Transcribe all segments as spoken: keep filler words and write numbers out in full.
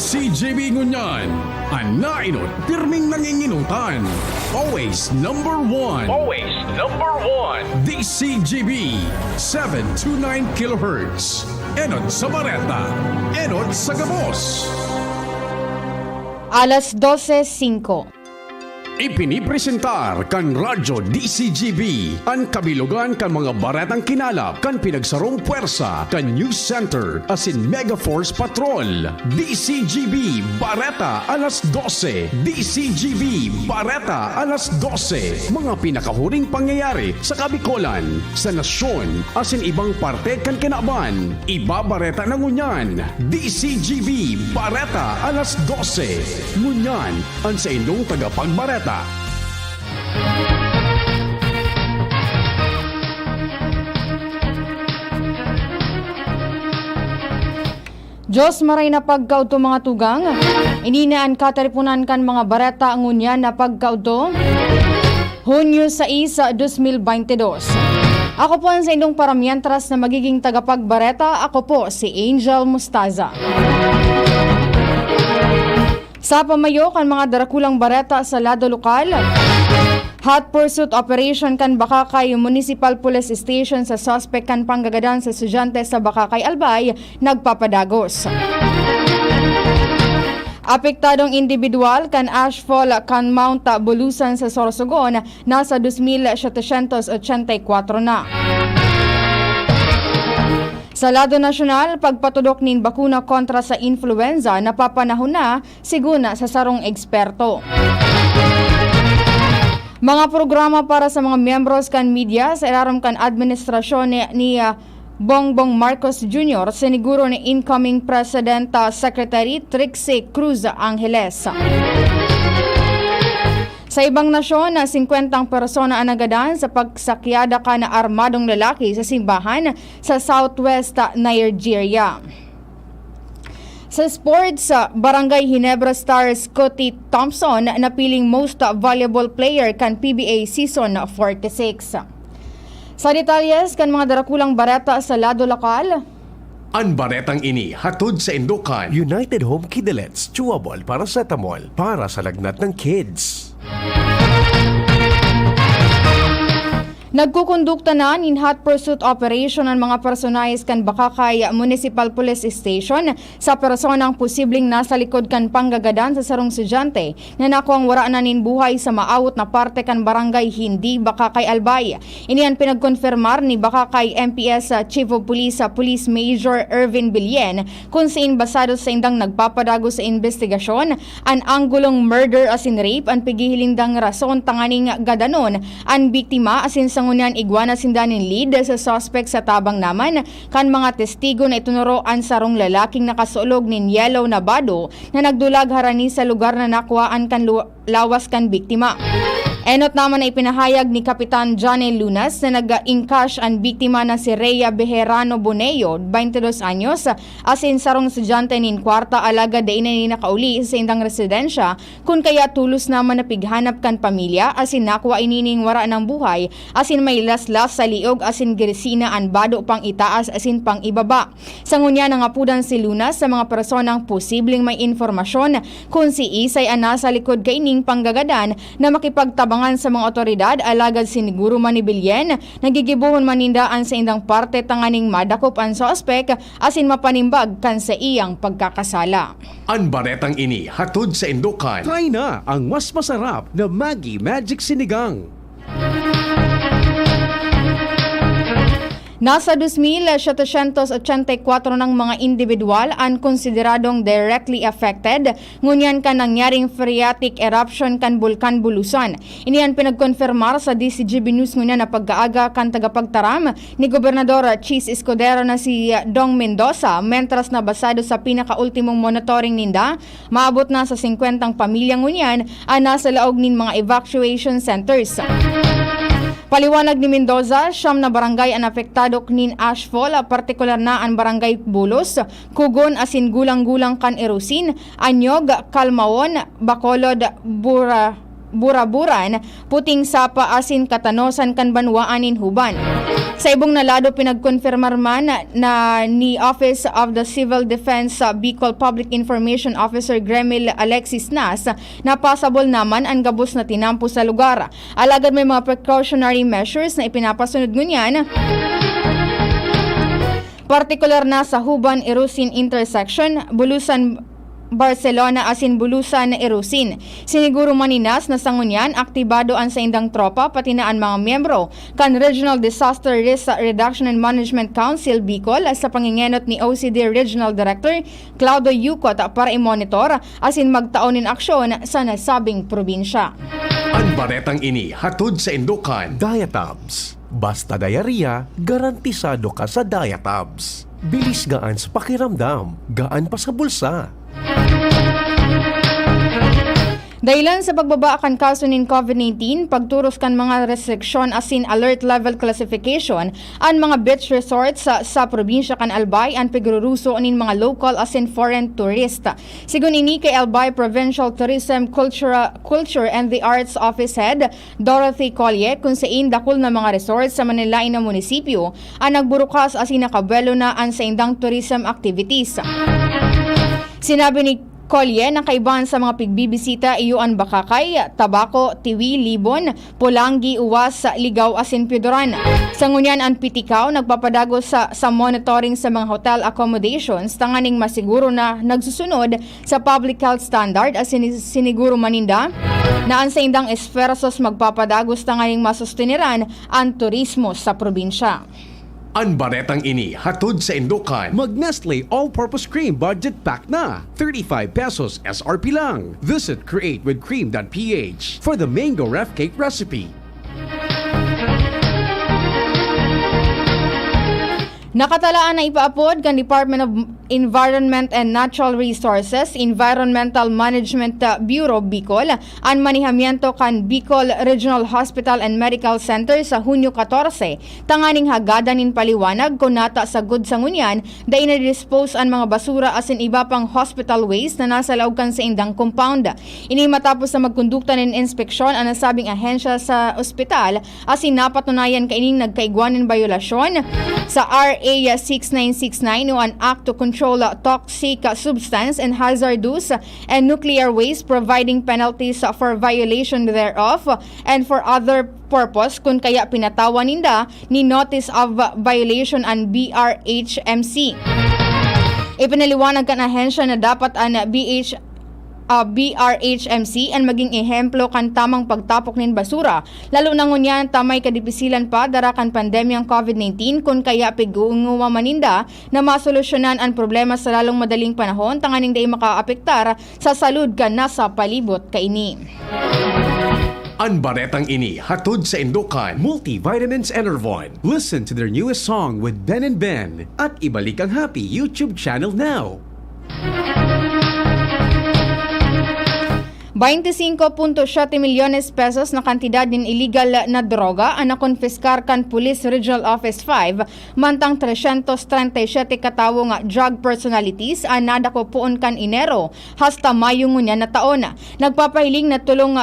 C G B ngunyan, an naenot pirming nanginginutan. Always number one. Always number one. D C G B, seven two nine kilohertz. Enot sa bareta, enot sa gabos. Alas dose singko. Ipinipresentar kan Radyo D C G B an kabilogan kan mga baretang kinalap kan pinagsarong pwersa kan News Center asin Mega Force Patrol. D C G B Bareta alas dose. D C G B Bareta alas dose. Mga pinakahuring pangyayari sa Kabikolan, sa nasyon, asin ibang parte kan kinaban. Ibabareta na ngunyan. D C G B Bareta alas dose. Ngunyan, an saindong tagapagbareta. Diyos maray na pagkaudto, mga tugang. Ini na an katiriponan kan mga bareta ngunyan na pagkaudto, Hunyo sais, dos mil baynte dos. Ako po an saindong paramientras na magiging tagapagbareta. Ako po si Angel Mustaza. Sa pamayo kan mga darakulang bareta sa lado lokal, hot pursuit operation kan Bacacay Municipal Police Station sa suspek kan panggagadan sa estudyante sa Bacacay, Albay, nagpapadagos. Apektadong indibidwal kan ashfall kan Mount Bulusan sa Sorsogon, nasa dos mil setecientos ochenta y cuatro na. Sa lado nasyonal, pagpatudok nin bakuna kontra sa influenza napapanahon na, sigun sa sarong eksperto. Mga programa para sa mga miyembros kan media sa ilarom kan administrasyon ni, ni, ah, Bongbong Marcos Junior, siniguro ni incoming President, ah, Secretary Trixie Cruz Angeles. Sa ibang nasyon, na singkwentang persona an nagadan sa pagsakyada kan armadong lalaki sa simbahan sa Southwest Nigeria. Sa sports, Barangay Ginebra star Scottie Thompson napiling most valuable player kan P B A season forty-six. Sa detalles kan mga darakulang bareta sa lado lokal, An baretang ini hatod saindo kan United Home Kidalets Chewable Paracetamol para sa lagnat ng kids. Nagkukondukta na nin hot pursuit operation an mga personahes kan Bacacay Municipal Police Station sa personang posibleng nasa likod kan panggagadan sa sarong estudyante na nakuang wara na nin buhay sa maawot na parte kan barangay Hindi, Bacacay, Albay. Ini an pinagkonfirmar ni Bacacay M P S Chief of Police, Police Major Ervin Billen, kun sain basado sa indang nagpapadago sa imbestigasyon, an anggulong murder asin rape an pighihiling dang rason tanganing gadanon an biktima asin sa ngunyan igwa na sinda nin lead sa suspek sa tabang naman kan mga testigo na itinoro an sarong lalaking nakasulog nin yellow na bado na nagdulag harani sa lugar na nakuhaan kan lu-, lawas kan biktima. Enot naman na ipinahayag ni Kapitan Johnny Lunas na nag-ingkash an biktima na si Rhea Bejerano Boneo, twenty dos anyos, asin sarong estudyante nin kwarta, alagad dai na ini nakauli sa saindang residensya, kun kaya tolos naman na pighanap kan pamilya asin nakua ini nin wara nang buhay, asin may laslas sa liog asin girisina an bado pang-itaas asin pang-ibaba. Sa ngunyan, nangapodan si Lunas sa mga personang posibleng may impormasyon kun siisay an nasa likod kaining panggagadan na makipagtabangan sa mga awtoridad, alagad siniguro man ni Billen, nagigibohon man ninda an saindang parte tanganing madakop an suspek asin mapanimbag kan saiyang pagkakasala. An baretang ini hatod saindo kan Try na ang mas masarap na Maggi Magic Sinigang. Nasa dos mil setecientos ochenta y cuatro nang mga indibidwal an konsideradong directly affected ngunyan kan nangyaring phreatic eruption kan Bulkan Bulusan. Ini an pinagkonfirmar sa D C G B News ngunyan na pagkaaga kan tagapagtaram ni Gobernador Chiz Escudero na si Dong Mendoza, mentras na basado sa pinakaultimong monitoring ninda, maabot na sa singkwentang pamilya ngunyan an nasa laog nin mga evacuation centers. Paliwanag ni Mendoza, siyam na barangay an apektado nin ashfall, partikular na an Barangay Bulos, Kugon asin gulang-gulang kan Irosin, Anyog, Calmaon, Bacolod, Bura-, Buraburan, Puting Sapa asin Catanosan kan banwaan nin Juban. Sa ibong na lado, pinagkonfirmar man na ni Office of the Civil Defense sa Bicol Public Information Officer Gremil Alexis Nas na possible naman an gabos na tinampo sa lugar. Alagad may mga precautionary measures na ipinapasunod ngunyan, partikular na sa Huban-Irusin Intersection, Bulusan Barcelona asin Bulusan Irusin. Siniguro man ni Nas na sa ngunyan, aktibado an saindang tropa, pati na an mga miyembro kan Regional Disaster Risk Reduction and Management Council Bicol sa pangingenot ni O C D Regional Director Claudio Yucot para i-monitor asin magtao nin aksyon sa nasabing probinsya. An baretang ini hatod sa Indokan. Diatabs. Basta diarrhea, garantisado ka sa Diatabs. Bilis gaan sa pakiramdam, gaan pa sa bulsa. Dahilan sa pagbaba kan kaso nin COVID nineteen, pagturos kan mga restriksyon asin alert level classification an mga beach resorts sa, sa probinsya kan Albay an pigruruso nin mga local asin foreign tourist. Sigon ini kay Albay Provincial Tourism, Culture, Culture and the Arts Office Head Dorothy Colle, kun sain dakul na mga resort sa manlaen na munisipyo an nagburukas asin nakabuelo na an saindang tourism activities. Sinabi ni Colle na kaibahan sa mga pigbibisita iyo an Bacacay, Tabaco, Tiwi, Libon, Polangui, Uwas, Ligao asin Pioduran. Sa ngunyan an Piticao nagpapadagos sa, sa monitoring sa mga hotel accommodations tanganing masiguro na nagsusunod sa public health standard asin sini-, siniguro man ninda na an saindang esfuerzos magpapadagos tanganing masusteneran an turismo sa probinsya. An baretang ini hatod sa Indokan. Mag Nestle All-Purpose Cream Budget Pack na. Thirty-five pesos S R P lang. Visit create with cream dot P H for the mango ref cake recipe. Nakatalaan na ipaapod kan Department of Environment and Natural Resources, Environmental Management, uh, Bureau, Bicol, an manehamiento kan Bicol Regional Hospital and Medical Center sa Hunyo katorse, tanganing hagadan nin paliwanag kun nata sagkod sa ngunyan dai na-dispose an mga basura asin iba pang hospital waste na nasa laog kan saindang compound. Ini matapos na magkondukta nin inspeksyon an nasabing ahensya sa ospital asin napatunayan kaining nagkaigwa nin bayolasyon sa R A six nine six nine o an Act to Control Toxic Substance and Hazardous and Nuclear Waste, providing penalties for violation thereof and for other purpose, kun kaya pinatawan ninda ni notice of violation an B R H M C. Ipinaliwanag kan ahensya na dapat an B H ah, B R H M C an maging ehemplo kan tamang pagtapok nin basura, lalo na ngunyan ta may kadipisilan pa dara kan pandemyang COVID nineteen, kun kaya pig-uungowa man ninda na masolusyonan an problema sa lalong madaling panahon tanganing dai makaapektar sa salud kan nasa palibot kaini. An baretang ini hatod sa Indokan Multivitamins Enervon. Listen to their newest song with Ben and Ben at ibalik ang Happy YouTube channel now. Bainti singko punto siyete milyones pesos na kantidad nin iligal na droga an nakonpiskar kan Police Regional Office five, mantang tresyentos trenta y siyete ka tawo nga drug personalities an nadako poon kan Enero hasta Mayo ngunyan na taon. Nagpapahiling na tolong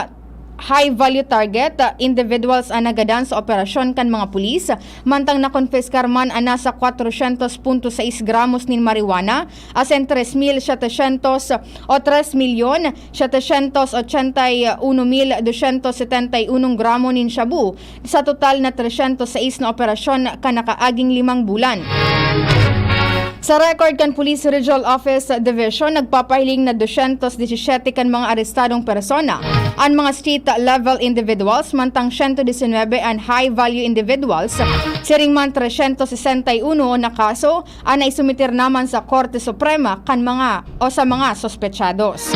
high-value target, ah, individuals an nagadan sa operasyon kan mga pulis, mantang nakonpiskar man an nasa kwatrosyentos punto sais gramos nin marijuana, asin tres mil setecientos o tres milyon setecientos ochenta y uno mil doscientos setenta y uno gramo nin shabu, sa total na tresyentos sais na operasyon kan nakaaging limang bulan. Sa record kan Police Regional Office Division, nagpapahiling na dosyentos disisiyete kan mga arestadong persona, an mga street level individuals, mantang siyento disinwebe an high value individuals, siring man tresyentos sesenta y uno na kaso an naisumiter naman sa Korte Suprema kan mga o sa mga sospetsados.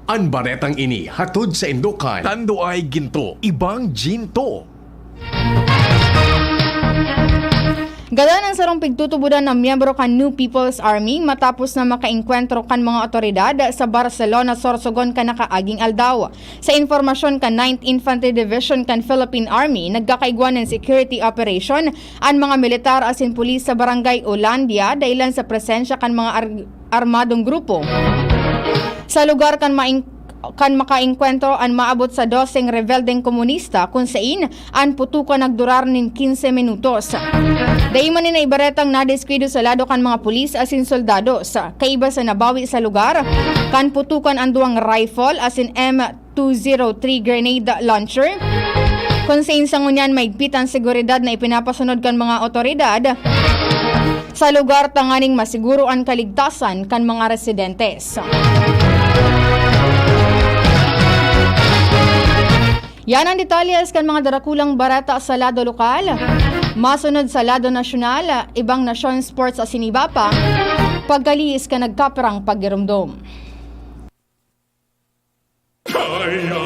An baretang ini hatod sa Indokan. Tando ay ginto, ibang ginto. Gadan an sarong pigtutubodan na miyembro kan New People's Army matapos na makaengkwentro kan mga otoridad sa Barcelona, Sorsogon kan nakaaging aldaw. Sa impormasyon kan Ninth Infantry Division kan Philippine Army, nagkakaigwa nin security operation an mga militar asin pulis sa Barangay Olandia dahilan sa presensya kan mga ar-, armadong grupo. Sa lugar kan maing-, kan makaengkwentro an maabot sa doseng rebeldeng komunista, kun sain an putukan nagdurar nin quince minutos. Dai man nin naibaretang nadeskwido sa lado kan mga pulis asin soldados. Kaiba sa nabawi sa lugar kan putukan an duwang rifle asin M two zero three grenade launcher, kun sain sa ngunyan maigpit an seguridad na ipinapasunod kan mga otoridad sa lugar tanganing masiguro an kaligtasan kan mga residentes. Yan ang detalles kan mga darakulang bareta sa lado lokal. Masunod sa lado nasyonal, ibang nasyon, sports asin iba pa, pagkalihis kan nagkaperang pagiromdom. Diarrhea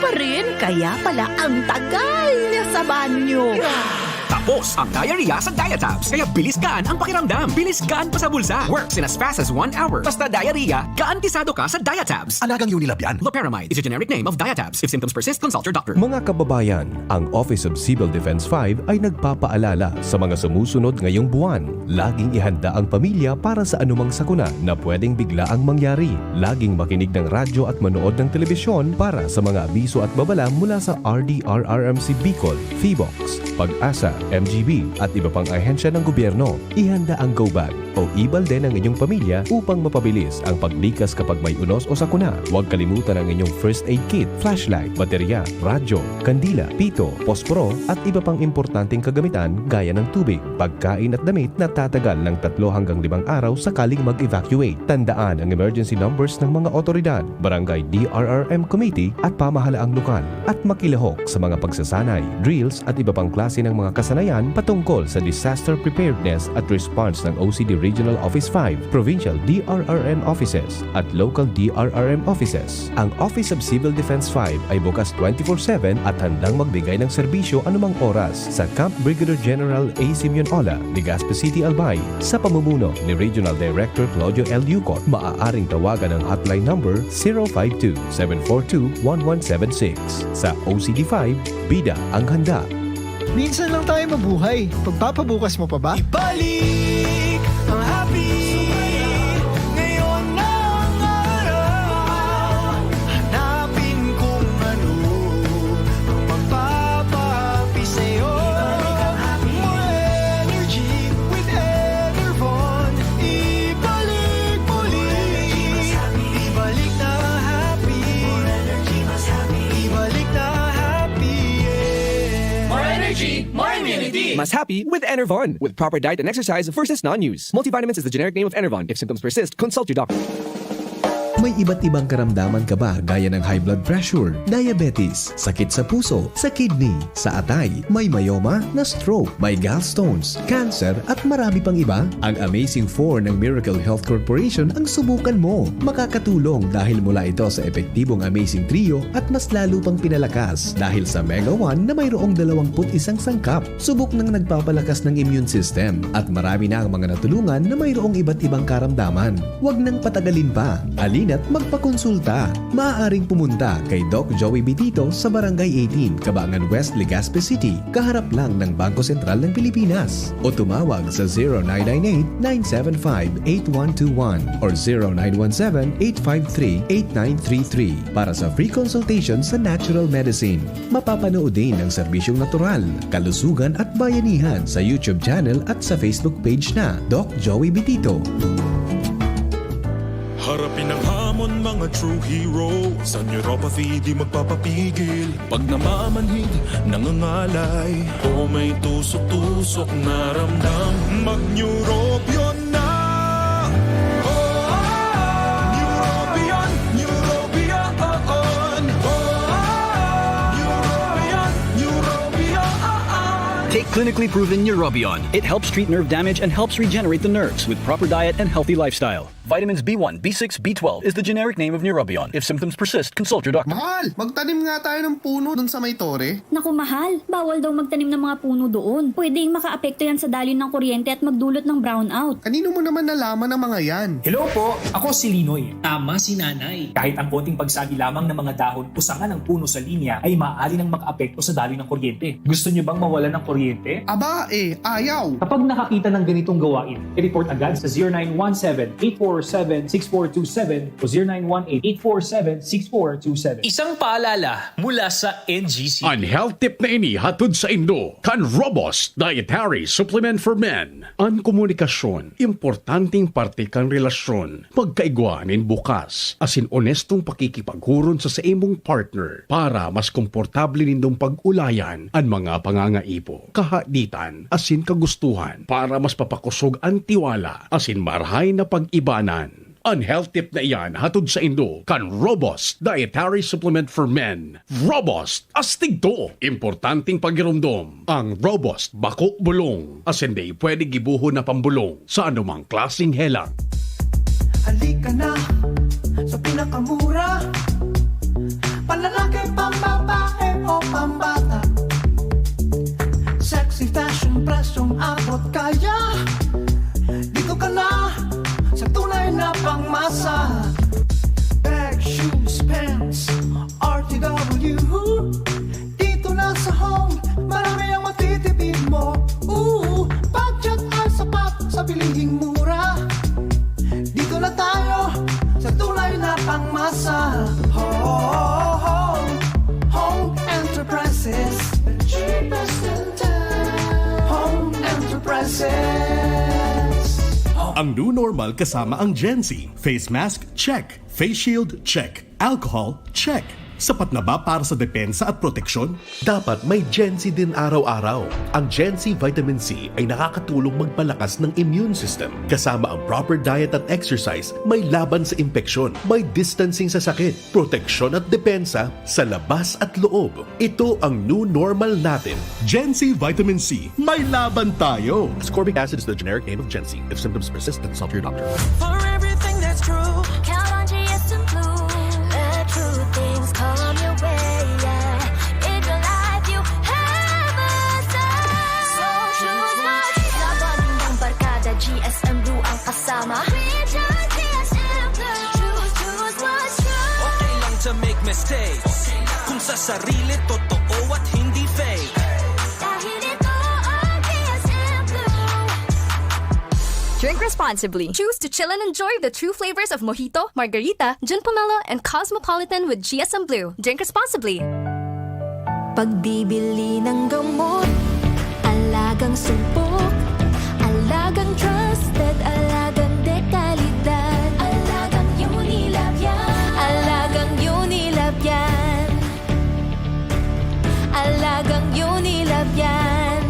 pa rin, kaya pala ang tagal niya sa banyo. Tapos ang diarrhea sa Diatabs. Kaya bilis gaan ang pakiramdam. Bilis gaan pa sa bulsa. Works in as fast as one hour. Basta diarrhea, garantisado ka sa Diatabs. Alagang Unilab yan. Loperamide is a generic name of Diatabs. If symptoms persist, consult your doctor. Mga kababayan, ang Office of Civil Defense five ay nagpapaalala sa mga sumusunod ngayong buwan. Laging ihanda ang pamilya para sa anumang sakuna na pwedeng biglaang mangyari. Laging makinig ng radyo at manood ng telebisyon para sa mga abiso at babala mula sa R D R R M C Bicol, Phivolcs, PAGASA, M G B at iba pang ahensya ng gobyerno. Ihanda ang go bag o e-balde ng inyong pamilya upang mapabilis ang paglikas kapag may unos o sakuna. Huwag kalimutan ang inyong first aid kit, flashlight, baterya, radyo, kandila, pito, posporo at iba pang importanteng kagamitan gaya ng tubig, pagkain at damit na tatagal ng tatlo hanggang limang araw sakaling mag-evacuate. Tandaan ang emergency numbers ng mga otoridad, barangay D R R M committee at pamahalaang lokal at makilahok sa mga pagsasanay, drills at iba pang klase ng mga kasanayan patungkol sa disaster preparedness at response ng O C D Regional Office five, Provincial D R R M Offices at Local D R R M Offices. Ang Office of Civil Defense five ay bukas twenty-four seven at handang magbigay ng serbisyo anumang oras sa Camp Brigadier General A. Simeon Ola, Legazpi City, Albay, sa pamumuno ni Regional Director Claudio L. Yucot. Maaaring tawagan ang hotline number zero five two, seven four two, one one seven six. Sa O C D five, bida ang handa. Minsan lang tayo mabuhay. Pagpapabukas mo pa ba? Ibalik ang happy. Ngayon na ang araw. Hanapin kung ano ang magpapahappy sa'yo. More energy with Enervon. Ibalik muli. Ibalik na ang happy. Ibalik na ang happy, yeah. More energy, more immunity. Mas happy with Enervon. With proper diet and exercise versus non-use. Multivitamins is the generic name of Enervon. If symptoms persist, consult your doctor. May iba't ibang karamdaman ka ba, gaya ng high blood pressure, diabetes, sakit sa puso, sa kidney, sa atay, may myoma, na-stroke, may gallstones, cancer, at marami pang iba? Ang Amazing four ng Miracle Health Corporation ang subukan mo. Makakatulong dahil mula ito sa epektibong Amazing Trio at mas lalo pang pinalakas dahil sa Mega one na mayroong dalawampu't isang sangkap. Subok nang nagpapalakas ng immune system at marami na ang mga natulungan na mayroong iba't ibang karamdaman. Huwag nang patagalin pa. Halina't magpakonsulta. Maaaring pumunta kay Doc Joey Bitito sa Barangay eighteen, Cabangan West, Legazpi City, kaharap lang ng Bangko Sentral ng Pilipinas. O tumawag sa zero nine nine eight, nine seven five, eight one two one or zero nine one seven, eight five three, eight nine three three para sa free consultation sa natural medicine. Mapapanood din ang serbisyong natural, kalusugan at bayanihan sa YouTube channel at sa Facebook page na Doc Joey Bitito. Harapin ang hamon, mga true hero. Sa neuropathy, di magpapapigil. Pag namamanhid, nangangalay, o may tusok-tusok na ramdam, mag-Neurobion na! Oh, Neurobion, Neurobion, oh, oh. Neurobion, Neurobion, oh, oh. Take clinically proven Neurobion. It helps treat nerve damage and helps regenerate the nerves with proper diet and healthy lifestyle. Vitamins B one, B six, B twelve is the generic name of Neurobion. If symptoms persist, consult your doctor. Mahal, magtanim nga tayo ng puno dun sa may tore. Naku, mahal, bawal daw magtanim ng mga puno doon. Pwedeng makaapekto yan sa daloy ng kuryente at magdulot ng brownout. Kanino mo naman nalaman ang mga yan? Hello po, ako si Linoy. Tama si Nanay. Kahit ang konting pagsagi lamang ng mga dahon o sanga ng puno sa linya ay maaari nang makaapekto sa daloy ng kuryente. Gusto niyo bang mawalan ng kuryente? Aba, eh, ayaw. Kapag nakakita ng ganitong gawain, i-report agad sa zero nine one seven, eight four seven, six four two seven o zero nine one eight, eight four seven, six four two seven. Isang paalala mula sa N G C. An health tip na ini hatod saindo kan Robust Dietary Supplement for Men. An komunikasyon, importanteng parte kan relasyon. Magkaigwa nin bukas asin onestong pakikipaghuron sa saimong partner para mas komportable nindong pag-ulayan an mga pangangaipo, kahaditan asin kagustuhan para mas papakosog an tiwala asin marahay na pag-ibanan. An health tip na iyan hatod saindo kan Robust Dietary Supplement for Men. Robust, astig to! Importanteng pagiromdom, ang Robust bako bulong, asin dai pwede gibohon na pambolong sa anumang klaseng helang. Halika na sa pinakamura, panlalaki, pambabae o pambata. Sexy fashion, presyong abot kaya. Dito ka na sa tunay na pangmasa. Bag, shoes, pants, R T W. Dito na sa Home, marami ang matitipid mo. Ooh, budget ay sapat sa bilihing mura. Dito na tayo sa tunay na pangmasa. Home, Home Enterprises, the cheapest in town. Home Enterprises. Ang new normal kasama ang Gen Z. Face mask, check. Face shield, check. Alcohol, check. Sapat na ba para sa depensa at proteksyon? Dapat may Gen Z din araw-araw. Ang Gen Z Vitamin C ay nakakatulong magpalakas ng immune system. Kasama ang proper diet at exercise, may laban sa impeksyon, may distancing sa sakit, proteksyon at depensa sa labas at loob. Ito ang new normal natin. Gen Z Vitamin C, may laban tayo! Ascorbic acid is the generic name of Gen Z. If symptoms persist, consult your doctor. For everything that's true, count on G S M Blue. Let true things come your way, yeah. In your life, you have a say. So choose wisely. Laban ng barkada, G S M Blue ang kasama. We choose G S M Blue. Choose, choose what's true. Okay lang to make mistakes. Kung sa sarili, totoo at hindi fake. Dahil ito ang G S M Blue. Drink responsibly. Choose to chill and enjoy the true flavors of Mojito, Margarita, Gin Pomelo, and Cosmopolitan with G S M Blue. Drink responsibly. Pagbibili ng gamot, alagang sumpok, alagang trusted, alagang dekalidad, alagang Unilab yan. Alagang Unilab yan. Alagang Unilab yan.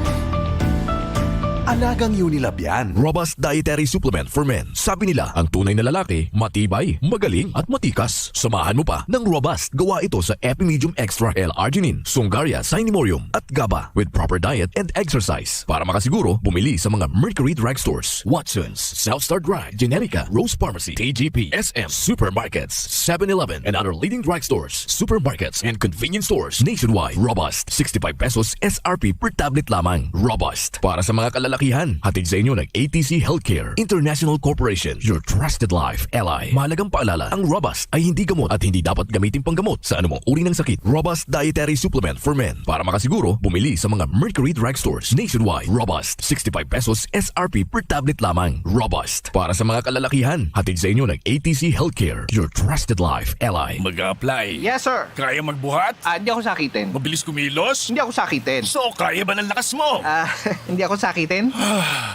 Alagang Unilab yan. Robust Dietary Supplement for Men. Sabi nila, ang tunay na lalaki, matibay, magaling, at matikas. Samahan mo pa ng Robust. Gawa ito sa Epimedium Extra L-arginine, Sungaria, Cinemorium, at GABA with proper diet and exercise. Para makasiguro, bumili sa mga Mercury Drugstores, Watsons, South Star Drug, Generica, Rose Pharmacy, T G P, S M, supermarkets, Seven Eleven, and other leading drugstores, supermarkets, and convenience stores nationwide. Robust, sixty-five pesos S R P per tablet lamang. Robust, para sa mga kalalakihan. Hatid sa inyo ng A T C Healthcare International Corporation, your trusted life ally. Mahalagang paalala, ang Robust ay hindi gamot at hindi dapat gamitin panggamot sa anumang uri ng sakit. Robust Dietary Supplement for Men. Para makasiguro, bumili sa mga Mercury Drugstores nationwide. Robust, sixty-five pesos S R P per tablet lamang. Robust, para sa mga kalalakihan. Hatid sa inyo ng A T C Healthcare, your trusted life ally. Mag-a-apply. Yes, sir. Kaya magbuhat? Ah, di ako sakitin. Mabilis kumilos? Hindi ako sakitin. So, kaya ba ng lakas mo? Ah, hindi ako sakitin.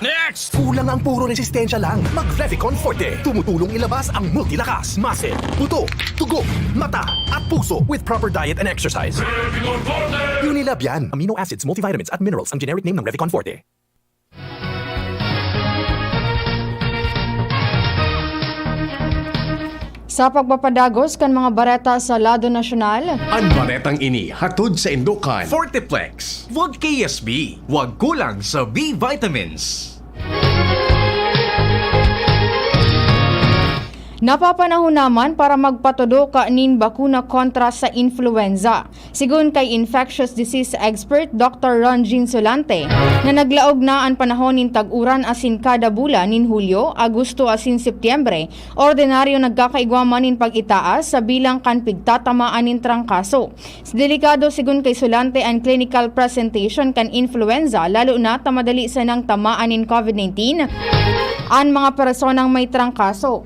Next! Kulang ang puro resistensya lang. Mag Revicon Forte. Tumutulong ilabas ang multilakas, muscle, buto, dugo, mata, at puso with proper diet and exercise. Unilab yan. Amino acids, multivitamins, at minerals ang generic name ng Revicon Forte. Sa pagpapadagos kan mga bareta sa lado nasyonal, an baretang ini hatod saindo kan Forteplex. Wag K S B, wag kulang sa B vitamins. Napapanahon naman para magpatudok nin bakuna kontra sa influenza. Sigon kay infectious disease expert Doctor Ron Jean Solante, na naglaog na an panahon nin tag-uran asin kada bulan nin Hulyo, Agosto asin Setyembre, ordinaryo nagkakaigwa man nin pag-itaas sa bilang kan pigtatamaan nin trangkaso. Delikado sigon kay Solante an clinical presentation kan influenza, lalo na ta madali sanang tamaan nin COVID nineteen an mga personang may trangkaso.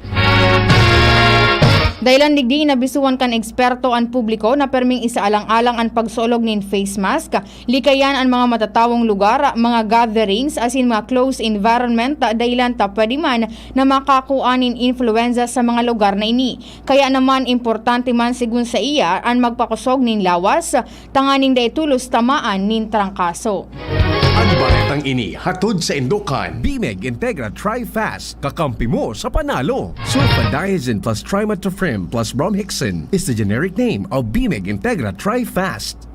Dahilan digdi, inabisuhan kan eksperto an publiko na perming isaalang-alang an pagsuolog nin face mask, likayan an mga matatawong lugar, mga gatherings, asin mga close environment, dahilan ta pwede man na makakua nin influenza sa mga lugar na ini. Kaya naman, importante man sigon saiya an magpakosog nin lawas, tanganing dai tolos tamaan nin trangkaso. An baretang ini hatod saindo kan Bimeg Integra Tri-Fast, kakampi mo sa panalo. Sulfadiazine plus trimethoprim plus bromhexine is the generic name of Bimeg Integra Tri-Fast.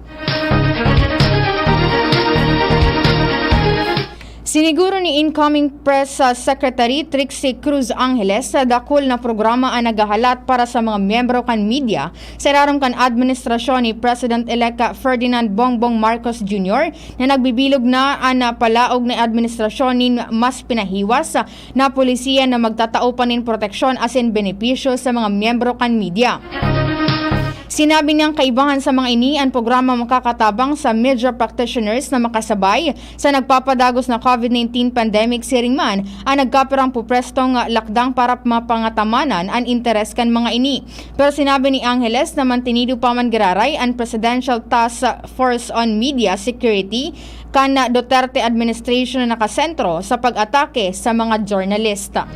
Siniguro ni incoming Press, ah, Secretary Trixie Cruz Angeles na dakul na programa an naghahalat para sa mga miyembro kan media sa irarom kan administrasyon ni President-elect Ferdinand Bongbong Marcos Junior na nagbibilog na an, ah, palaog na administrasyon nin mas pinahiwas, ah, na polisiya na magtatao pa nin proteksyon asin benepisyo sa mga miyembro kan media. Sinabi niyang kaibahan sa mga ini, an programa makakatabang sa media practitioners na makasabay sa nagpapadagos na COVID nineteen pandemic, siring man an nagkapirang puprestong lakdang para mapangatamanan an interes kan mga ini. Pero sinabi ni Angeles na mantinido pa man giraray an Presidential Task Force on Media Security kan Duterte administration na nakasentro sa pag-atake sa mga journalista.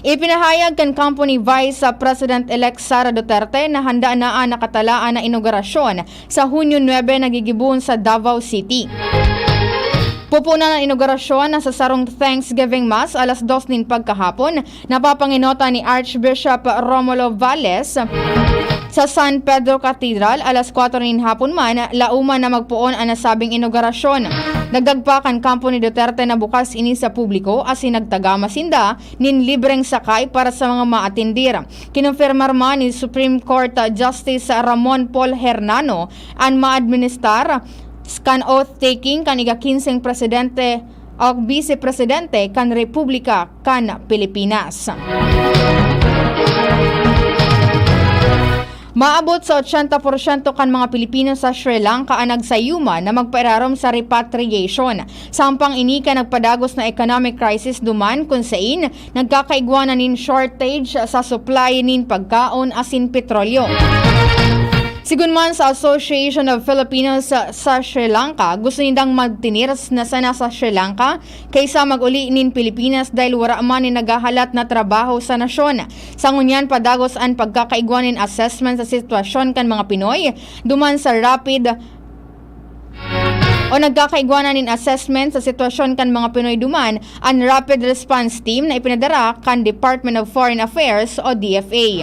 Ipinahayag kan kampo ni Vice President-elect Sara Duterte na handa na an nakatalaan na inaugurasyon sa Hunyo nuebe na gigibohon sa Davao City. Pupunan an inaugurasyon na sa sarong Thanksgiving Mass alas dos nin pagkahapon, na papangenotan ni Archbishop Romulo Valles sa San Pedro Cathedral alas kwatro nin hapon man, lauman na magpoon an nasabing inaugurasyon. Dagdag pa kan kampo ni Duterte na bukas ini sa publiko asin nagtagama sinda nin libreng sakay para sa mga maatendir. Kinumpirmar man ni Supreme Court Justice Ramon Paul Hernano an maadministar kan oath-taking kan ika-kinseng presidente o bise-presidente kan Republika kan Pilipinas. Maabot sa ochenta porsyento kan mga Pilipino sa Sri Lanka an nagsayuman na magpairarom sa repatriation. Sampang ini kan nagpadagos na economic crisis duman, kun sain nagkakaigwa na nin shortage sa supply nin pagkaon asin petrolyo. Sigon man sa Association of Filipinos sa, sa Sri Lanka, gusto nindang magtener na sana sa Sri Lanka kaysa mag-uli nin Pilipinas dahil wara man nin naghahalat na trabaho sa nasyon. Sa ngunyan, padagos an pagkakaigwa nin assessment sa sitwasyon kan mga Pinoy duman sa rapid o nagkakaigwa na nin assessment sa sitwasyon kan mga Pinoy duman an Rapid Response Team na ipinadara kan Department of Foreign Affairs o D F A.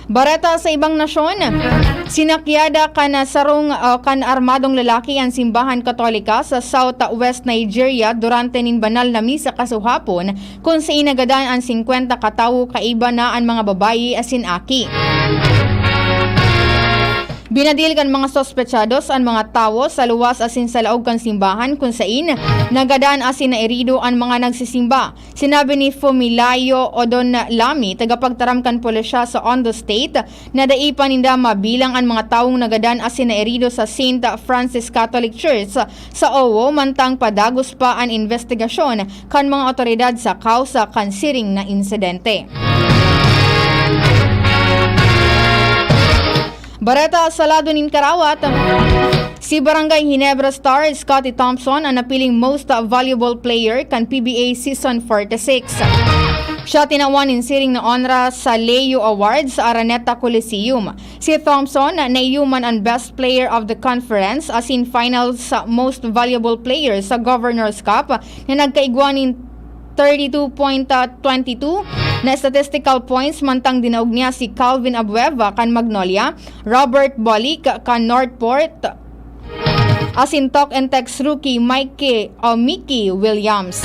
Bareta sa ibang nasyon, sinakyada kan sarong, o kan armadong lalaki an simbahan Katolika sa South West Nigeria durante nin banal na misa kasuhapon, kun sain nagadan an singkwenta ka tawo, kaiba na an mga babayi asin aki. Binadil kan mga sospetsados an mga tawo sa luwas asin sa laog kan simbahan kun sain nagadan asin nairido an mga nagsisimba. Sinabi ni Fumilayo Odonlami, tagapagtaram kan pulisya sa Ondo State, na dai pa ninda mabilang an mga tawong nagadan asin nairido sa Saint Francis Catholic Church sa Owo, mantang padagos pa an investigasyon kan mga awtoridad sa kausa kan siring na insidente. Bareta sa lado nin karawat, si Barangay Ginebra star Scottie Thompson an napiling Most Valuable Player kan P B A Season forty-six. Siya tinawan nin siring na onra sa Leo Awards sa Araneta Coliseum. Si Thompson na naiyoman an Best Player of the Conference asin Finals Most Valuable Player sa Governor's Cup na nagkaigwa nin thirty-two point twenty-two na statistical points, mantang dinaog niya si Calvin Abueva kan Magnolia, Robert Bolic kan Northport, asin Talk and Text rookie Mikey o Mickey Williams.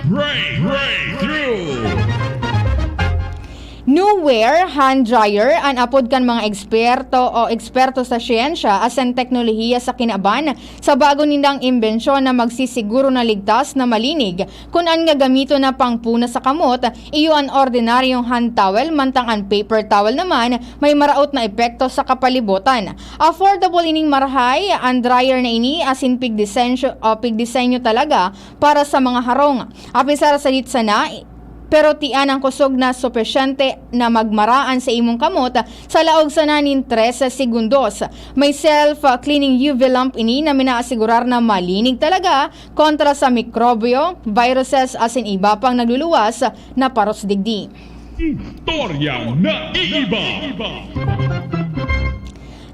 Break, breakthrough. Nuwear hand dryer an apod kan mga eksperto o eksperto sa siyensya asin teknolohiya sa kinaban sa bago nindang imbensyon na magsisiguro na ligtas na malinig. Kun an gagamiton na pangpunas sa kamot, iyo an ordinaryong hand towel, mantang an paper towel naman may maraot na epekto sa kapalibutan. Affordable ining marahay, an dryer na ini asin pigdisenyo, o pigdisenyo talaga para sa mga harong. Apisar sa ditsana, pero tiyan ang kusog na supisyente na magmaraan sa imong kamot sa laog sana nin trese segundos. May self-cleaning U V lamp ini na minaasigurar na malinig talaga kontra sa mikrobyo, viruses asin iba pang nagluluwas na paros digdi. Istorya na iiba.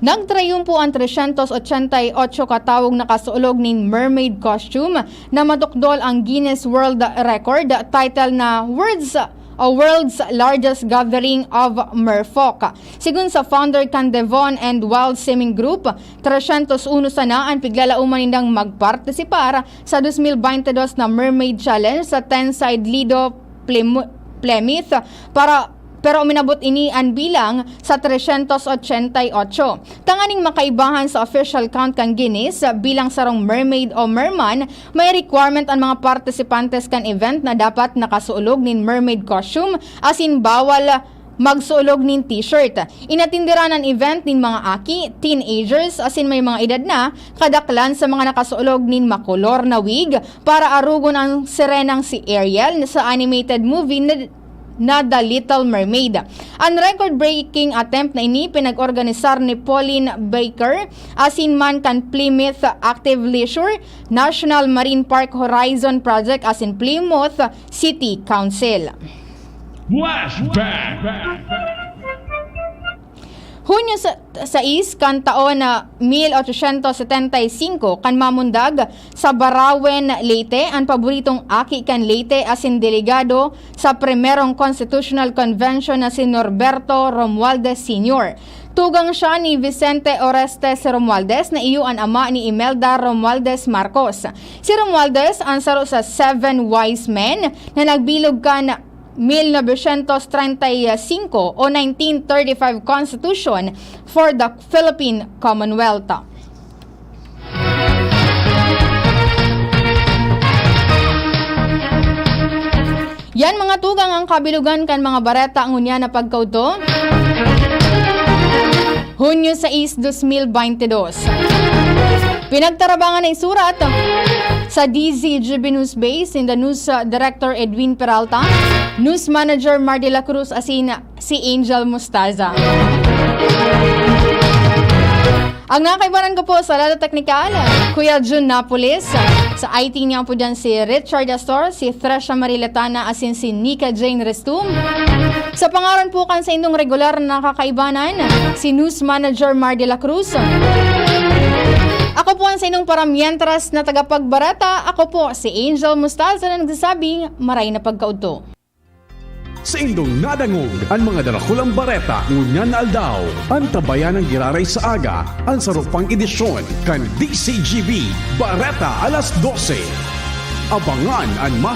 Nagtrayumpo ang tresyentos otsenta y otso katawong nakasuolog nin mermaid costume na matukdol ang Guinness World Record title na World's o World's Largest Gathering of Merfolk. Sigon sa founder kan Devon and Wild Swimming Group, tresyentos uno sana an piglalauman nindang magpartisipar sa dos mil baynte dos na Mermaid Challenge sa Tenside Lido, Plym-, Plymouth, para, pero uminabot ini an bilang sa tresyentos otsenta y otso. Tanganing makaibahan sa official count kan Guinness bilang sarong mermaid o merman, may requirement an mga partisipantes kan event na dapat nakasuolog nin mermaid costume asin bawal magsuolog nin t-shirt. Inatindiran an event nin mga aki, teenagers, asin may mga edad na, kadaklan sa mga nakasuolog nin makolor na wig para arogon ang sirenang si Ariel sa animated movie na, na The Little Mermaid. An record-breaking attempt na ini pinag-organisar ni Pauline Baker asin man kan Plymouth Active Leisure, National Marine Park Horizon Project asin Plymouth City Council. Flashback. Hunyo sa, sais kan taon na mil ochocientos setenta y cinco, kan mamundag sa Barauen, Leyte, an paboritong aki kan Leyte asin delegado sa Primerong Constitutional Convention na si Norberto Romualdez Senior. Tugang siya ni Vicente Orestes Romualdez na iyo an ama ni Imelda Romualdez Marcos. Si Romualdez an saro sa Seven Wise Men na nagbilog kan mil novecientos treinta y cinco o nineteen thirty-five Constitution for the Philippine Commonwealth. Yan, mga tugang, ang kabilugan kan mga bareta ngunyan na pagkaudto. Hunyo sais, dos mil baynte dos. Pinagtarabangan na isurat sa D Z G B News Base in the News, uh, Director Edwin Peralta, News Manager Mar de la Cruz asin si Angel Mostaza. Ang nakaibanan ko po sa Lado Teknikal, Kuya Jun Napoles. Sa I T niya po dyan si Richard Astor, si Thresha Marie Letana, asin si Nika Jane Restum. Sa pangaran po kan sa indong regular na kakaibanan, si News Manager Mar de la Cruz. Ako po ang sa indong paramientras na tagapagbareta. Ako po si Angel Mostaza na nagsasabing, maray na pagkaudto. Saindong nadangog an mga darakulang bareta ngunyan na aldaw. Antabayan an giraray sa aga, an saro pang edisyon kan D Z G B Bareta alas dose. Abangan an mas